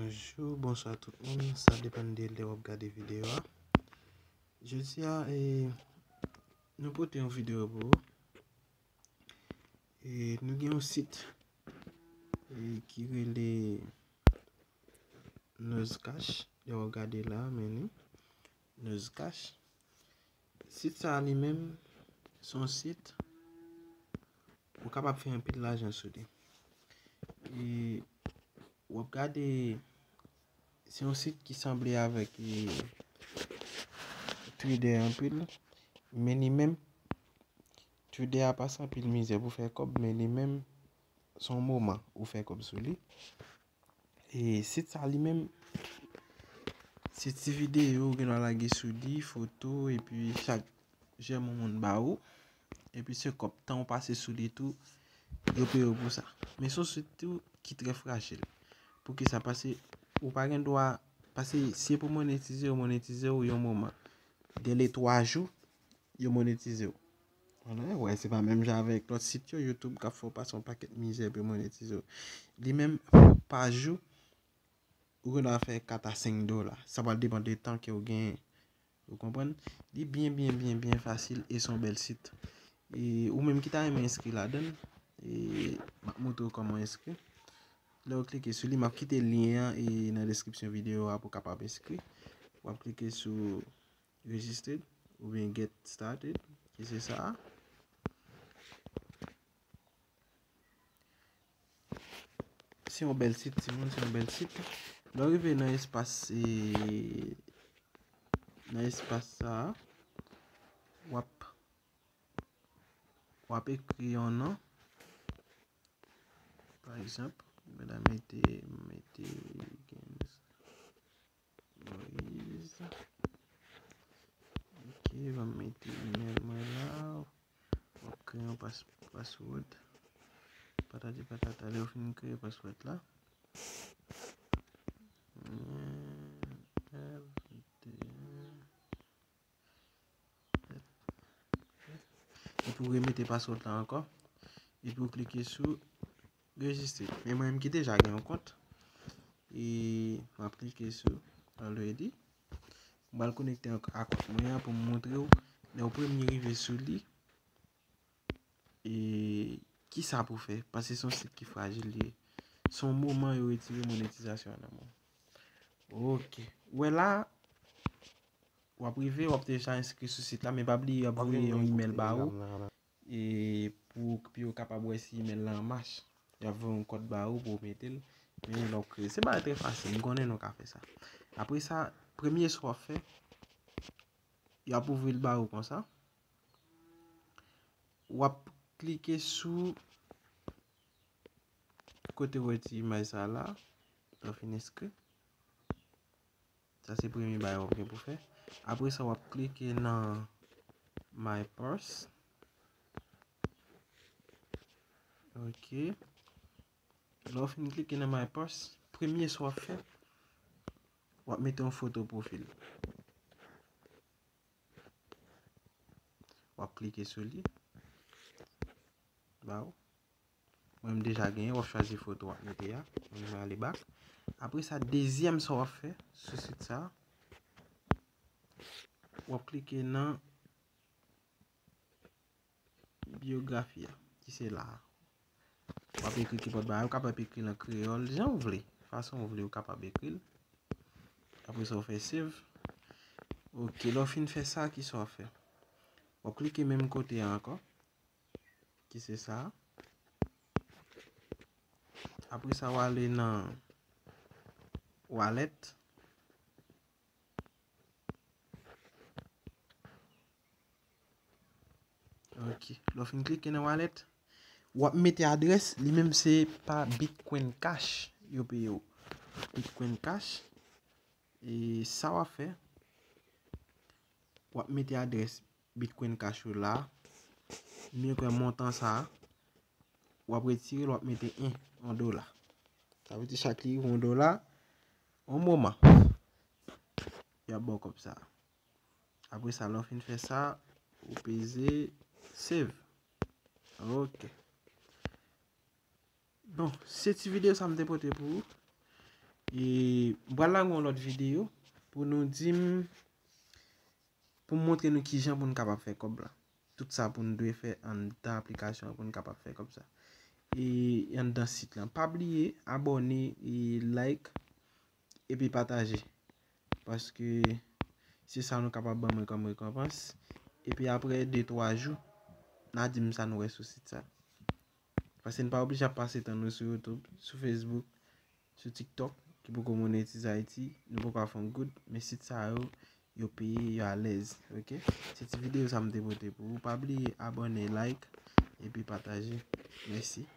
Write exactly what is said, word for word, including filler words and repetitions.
Bonjou, bonswa tout moun, sa depann de lè w ap gade videyo a. Jodi a, e, nou pote yon videyo pou ou. E, nou gen yon sit, e, ki rele Nozcash. Lè w ap gade la, men li, Nozcash. Sit sa a li menm, se yon sit ou kapab fè anpil lajan sou li. E w ap gade, se yon sit ki sanble avèk, e, Twitter anpil, men li menm, Twitter a pase anpil mizè pou fè kòb, men li menm, se yon moman ou fè kòb sou li. E sit sa li menm, se ti videyo ou gen dwa lage sou li, foto, epi chak jèm yon moun ba ou, epi se kòb tan ou pase sou li tou, yo peye w pou sa. Men se yon sit tou ki trè frajil. Poukisa? Paske ou pa gen dwa, paske si e pou monetize, yo monetize w yon moman. Dèlè twa jou, yo monetize w. Wè, se pa menm jan avèk lòt sit yo, YouTube k ap fè w pase yon pakèt mizè pou yo monetize w. Li menm, pa jou, ou gen dwa fè kat a senk dola. Sa pral depann de tan ke w genyen. Ou konprann? Li byen, byen, byen, byen fasil e se yon bèl sit. E ou menm ki ta renmen enskri ladan l, e m ap montre w kòman enskri. Lè w klike sou li, m ap kite lyen an e nan deskripsyon videyo a pou w kapab enskri. W ap klike sou registered oubyen get started, ki se sa a. Se yon bèl sit, timoun, se yon bèl sit. Lè w rive nan espas, e, nan espas sa a, w ap, w ap ekri yon non. Pa egzanp, mwen ta mete, mete Games Moïse. Ok, ban m mete email mwen la. W ap kreye yon pas-, password. Patati patata, lè w fin kreye password la. Epi w remete password la ankò. Epi w klike sou rejistre. Men mwen menm ki deja gen yon kont. E m ap klike sou already. M pral konekte ak, ak kont mwen an pou m montre w. Lè w premye rive sou li, e kisa pou fè? Paske se yon sit ki frajil li ye. Se yon moman yo retire monetizasyon an nan men w. Ok. Ou wè la, w ap rive, w ap deja enskri sou sit la, men pa bliye y ap voye yon email ba ou. E pou, pou yo kapab wè si email la an mach. Y ap voye yon kòd ba ou pou w mete l. Men lè w kreye, se bagay trè fasil, m konnen nou ka fè sa. Apre sa, premye sa w ap fè, y ap ouvri l ba ou konsa. W ap klike sou kote w wè ti imaj sa la, lè w fin enskri. Sa se premye bagay w ap gen pou fè. Apre sa, w ap klike nan My Post. Ok. Lè w fin klike nan My Post, premye sa w ap fè, w ap mete yon foto pwofil. W ap klike sou li. Ba ou. Mwen, m deja genyen, w ap chwazi foto w ap mete a. Mwen, m ale back. Apre sa, dezyèm sa w ap fè sou sit sa, w ap klike nan biyografi a, ki se la a. W ap ekri kenpòt bagay, ou kapab ekri l an kreyòl, jan w vle, fason w vle, ou kapab ekri l. Apre sa, w fè save. Ok, lè w fin fè sa, kisa w ap fè? W ap klike menm kote a ankò, ki se sa a. Apre sa, w ale nan wallet. Ok. Lè w fin klike nan wallet, w ap mete adrès, li menm se pa Bitcoin Cash yo peye w. Bitcoin Cash, e sa w ap fè, w ap mete adrès Bitcoin Cash ou la. Men kwè montan sa a, w ap retire l, w ap mete en, yon dola. Sa vle di chak li yon dola, yon moman, y ap ba w kòb sa a. Apre sa, lè w fin fè sa, ou peze save. Ok. Bon, se ti videyo sa m te pote pou ou. E m pral lage yon lòt videyo pou nou di m, pou m montre nou kijan pou n kapab fè kòb la. Tout sa pou n dwe fè anndan aplikasyon an pou n kapab fè kòb sa. E anndan sit lan. Pa bliye abòne, e like, epi pataje. Paske se sa nou kapab ban mwen kòm rekonpans. Epi apre de twa jou, n a di m sa nou wè sou sit sa. Paske n pa oblije ap pase tan nou sou YouTube, sou Facebook, sou TikTok, ki poko monetize Ayiti, nou poko ap fè yon goud, men sit sa yo, yo peye, yo alèz, ok? Se ti videyo sa m te pote pou ou. Pa bliye abòne, like, epi pataje. Mèsi.